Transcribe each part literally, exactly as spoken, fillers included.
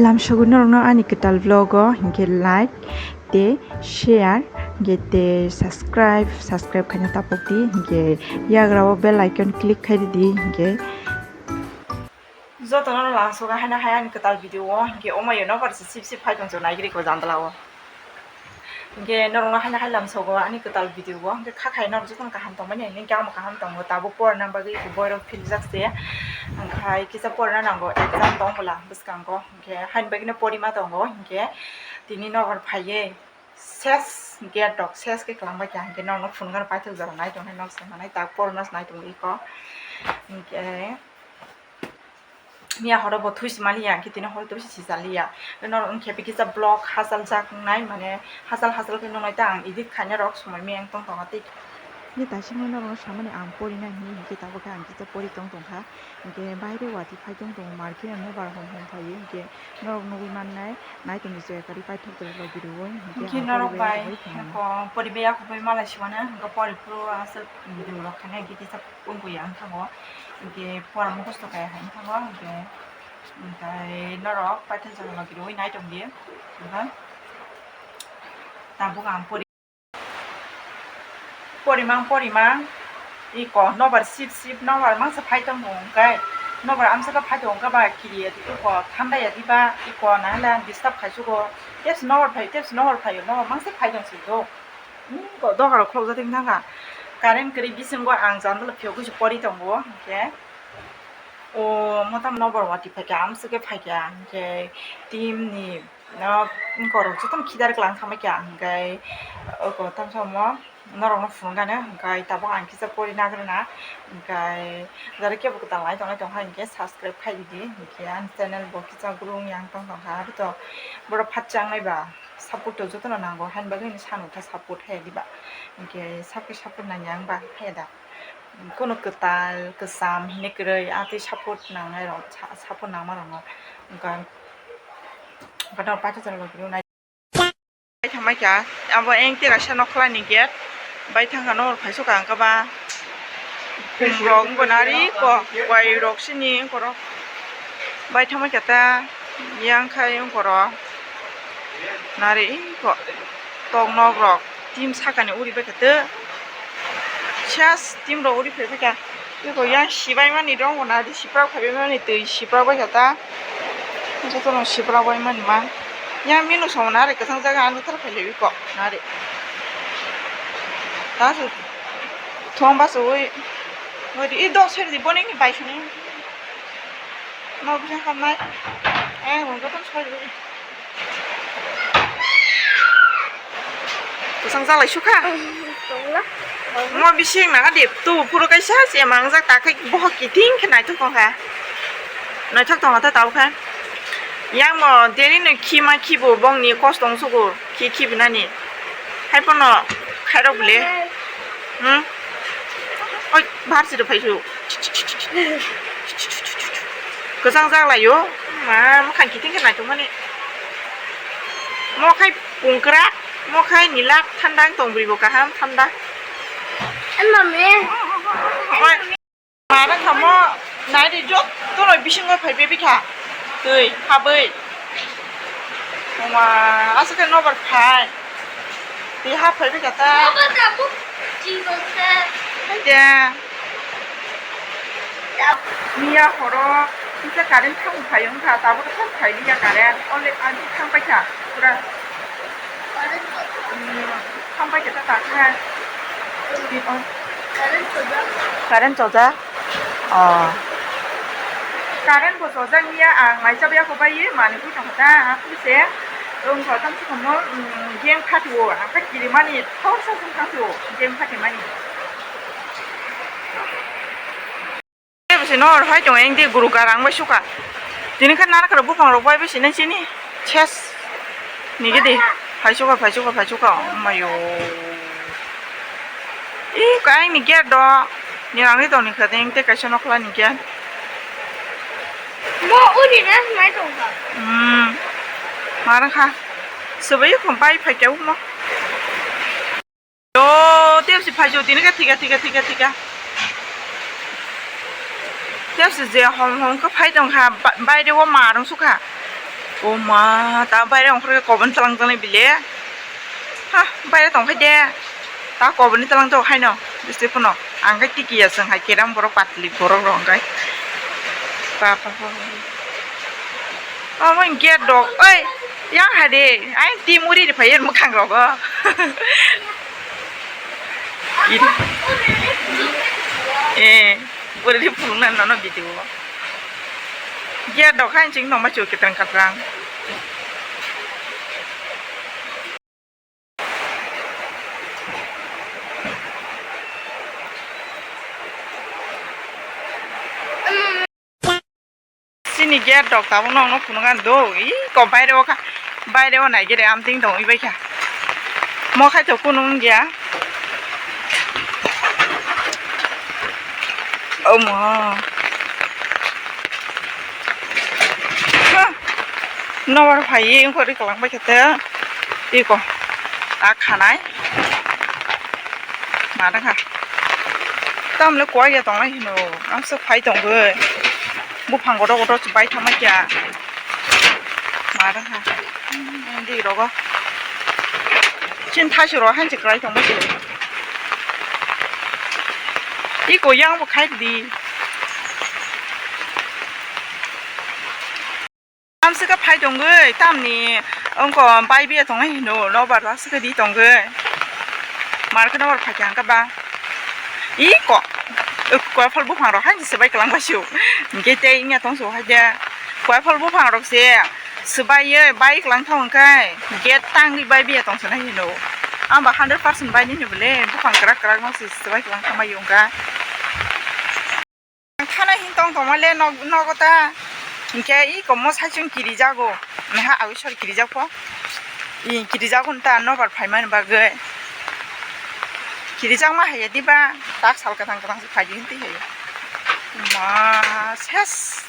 Lamsogo norokno ani kwtal vlog o hinkhe like tei share hinkhe tei subscribe, subscribe khaina tapok di hinkhe yagra o bell icon click khai di hinkhe. Jotono lamsogo haino hai ani kwtal video o hinkhe omo yo nobar se sip sip phai tongcho naigri ko jandala o. Hinkhe norokno haino hai lamsogo ani kwtal video o hinkhe kha khai norok jotono kaham tongmani hinkhe ang kaham tongo tabuk porna bagwi borok philjak se. Hinkhe kisa porna nango exam tong bwla bwskango. Hinkhe haini bagwino porima tongo, hinkhe tini nokbar phaiwi ses gate rok ses khe kwlangbai kha, hinkhe nokno phunukgano paithak jora nai tongkhe nok se manai tak porno se nai tongo iko. Hinkhe miya horo bo thui se maliya, hinkhe tini horo twi se sijaliya. Norok wngkhe kisa vlog hachal jak wngnai, mane hachal hachal khe nuknai ta ang edit khaina rok somoi miyang tong tongo tei. Hinkhe daisingno norokno samani ang porina hinwi hinkhe tabukhe ang kisa pori tong tongkha. Hinkhe baire watwi phai tong tongo, market o nobar hom hom phaiwi, hinkhe norok nugwi mannai, naitomwi joya kwrwi paithak jora logi rwui, hinkhe hinkhe ang norok poribai bai akhogwi thangmani. Ko poribai akhogwi malai siwana, hinkhe pori phuru aswk video rok khaina, hinkhe kisa wngkha ya wngkha bo, hinkhe pora mukhusto kaya hai wngkha bo, hinkhe, hinkhe norok paithak jora logi rwui naitomdi, hinkhe tabuk ang pori. Porimang, porimang, iko nobar sip sip, nobar mangsa phai tong hwnkhe, nobar amsaka phai tong hwnkhe ba kiriya di, iko thandaya di ba, iko nahale ang disturb khai sugo, tebs nobar phai, tebs nobar phai, nobar mangsa phai tong si do. Hmm, ko doga rok khulok jatwi thangkha, current kwrwi bisingo ang jandala phiyok khe pori tongo, hinkhe o motam nobar watwi phaikha, amsaka phaikha, hinkhe team ni. No, wngkorok jotono khidar klang thangbai kha, hwnkhe oko tamsa omo norokno phunukgano, hwnkhe tabuk ang kisa pori nagrana, hwnkhe jara kebo kwtal nai tongnai tongkha, hinkhe subscribe khai di, hinkhe ani channel bo kisa grow wng yang tong tongkha, abito borok phat changnai ba support to jotono nango, haini bagwi sano kha support hai diba, hinkhe sakhe support nangya wngba hai da. Kunu kwtal, kwcham hinwi kwrwi, ah, tei support nangnai rok, sa-, support nangma rokno. Wngkha, wngkha paithak jora logi rw nai. Bai thangbai kha, abo engte kaisa nokhlani gate. Bai thangkha nokbar phaiso ka wngkha ba. Khum rok wngkha nari ko, wai rok sini wngkha rok. Bai thangbai kha ta, yang khai wngkha rok. Nari ko, tok nok rok, team sakani uri bai kha ta. Sas team rok uri phai kha. Eko yang sibai mani rong bo nari sipra phaibai mani twi sipra bai kha ta. Joto no sipra bai mani ma. Yang minu song nari kwchang jaga ani thar phai lebi ko nari. Ta su thong ba su ui. Ui di i dok seri di boni ni bai sini. No bisa khamnai. Eh, rong joto soi di. Kwchang jalai sukha. Tongla. Mo bising naga de tu phuru kaisa se mangjak ta khai bohok kiting khe naithok tongkha. Naithok tongkha ta tau kha. Yang mo deni no khima khibu bongni kos tong sugu khi khibinani. Hai pono khairok bile. Hmm? Oi, bahar si do phai su. Kwchang jak lai o. Ma, mwkhang kiting khe naithok mani. Mo khai pungkrak, mo khai nilak, thanda wng tong bwrwi bo kaham, thanda. Mami. Oi, ma rang kha mo, nai di jotto no bisingo phai bebikha. Twi, habwi. Oma, aswk khe nobar phai. Twi ha phai bikha ta. Nobar tabuk chikon khe. Hai de. Miya horo kisa current thang phai wngkha, tabuk thang phai liya current. Only ani thang paikha pura. Thang paikha ta ta kha. Current chojak. Current chojak? Oh. Current bo chojak niya, ang mai chabwi ako bai ye manwi bui tongkha ta, ang khe se wngkha tamsukhumo, mm, game khatio, ang khe kirimani thorsa song thangtio, game khatimani. Tei bwsai no hor phai tongo, engdi guru garang bai sukha. Tini khe nana kwrwi buphang rok bai bwsai nang chini ses. Nigidi, phai sukha, phai sukha, phai sukha, oh mayo. Ih, kaing ni gate do. Ni rang ri tong ni kha ding, tei kaisa nokla ni gate. Mo uri na, mai tong kha. Hmm. Mar kha. Subai khum pai phai kya mo. O, tebsi phaijo, tini khe thika, thika, thika, thika. Tebsi je hom hom khe phai tong kha, ba-, baire o ma rwng sukha. O ma, ta baire ongkhorkhe koboni twlang twlang bile. Ha, baire tongkhe de. Ta koboni twlang to haino, bisi phano. Ang khe tiki ya song hai keram borok patli borok rok hwnkhe. Pa, pa, pa, pa. Omo gate dok. Oi, yang hai de. Ai, ti muri ri phai mukhang rogo. Eh, bwrwi phunukna nono video o. Gate dok hai chwng nokma chwng kwtwng kwtwng. Chini gate rok tabuk nokno phunukha do. Ih, ko baire o kha, baire o naigere amtwing tongwi bai kha. Mo khai to kunu wngya. Omo. Ha. Nobar phaiwi wngkha ri kwlangbai khe te. Iko. A khanai. Ma dangkha. Tamle kuai ya tongnai hino. Amswk phai tongwi. Buphang kotor kotor se bai thangma kya. Ma dangkha. Di rogo. Chin thaisuk rok hainse kwlai tongma se. Iko yang bo khai di. Amswkhe phai tongwi, tamni wngkha bai biya tongnai hino, nobar aswkhe di tongwi. Markhe nobar phai kha hwnkhe ba. Iko, koiphal buphang rok hai se bai kwlang bai su. Hwnkhe tei wngya tong su hai de. Koiphal buphang rok se swbaiwi bai kwlang thang hwnkhe gate tangwi bai biya tong sanai hino. Ang ba hundred percent bai nini bole buphang kwrak kwrak no se swbai kwlang thang bai wngkha. Ang thana hin tong tongma le nog-, nogo ta. Hinkhe i komo saichung kirijago. Meha awi sor kirijak po. I kirijago ta nobar phaimani bagwi. Kirijakma haiya diba. Tak sal kwthang kwthang se phaidi hinti hai. Ma ses.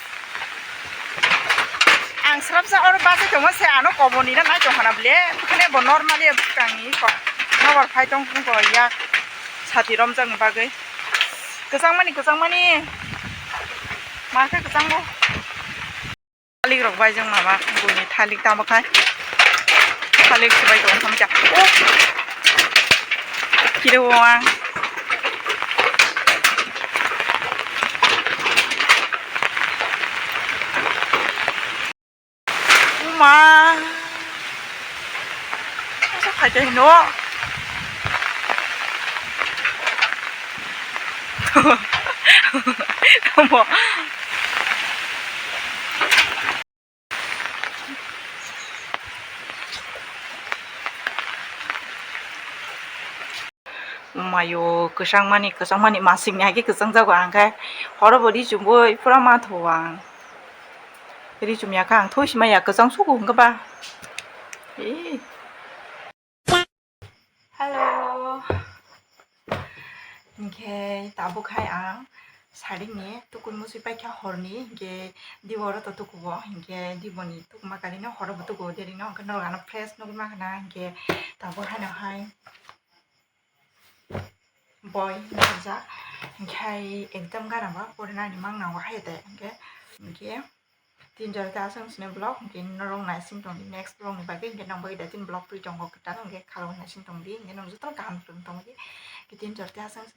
Ang srapsa oro bachai tongma se ano koboni na nai tongkhana ble. Bukhane bo normally bwkangni ko. Nobar phai tong ko yak. Sati romjakni bagwi. Kwchangmani, kwchangmani. Ma khe kwchangbo. Thalik rok bai jang mama, buini thalik tamo khai. Thalik se bai tong tham cha. Oh. Kire o ang. Uma. Asa khai te hino. Tamo. Mayo, kwchangmani, kwchangmani masingni hai khe kwchangjago ang khe. Horo bo ri chumui pura ma tho ang. Ri chum ya kha ang thoi si maya kwchang sugo hwnkhe ba. Ee. Hello. Hinkhe tabuk hai ang saringni tukui muchui paikha horni, hinkhe dibo oro to tukugo, hinkhe diboni tukuma karino horo bo tukugo derino, hinkhe norok ano fresh nugui mankha na, hinkhe tabuk haino hai boi nukjak, hinkhe ekdam gana ba porinani mangna o hai de, hinkhe, hinkhe. Tin jora ta aswk sini vlog, hinkhe norok naising tongdi next vlog ni bagwi, hinkhe nang bagwi da tin vlog twi tongo kwtal, hinkhe khalwi naising tongdi, hinkhe nang jotono kaham tongdi, hinkhe tin jora ta aswk sini.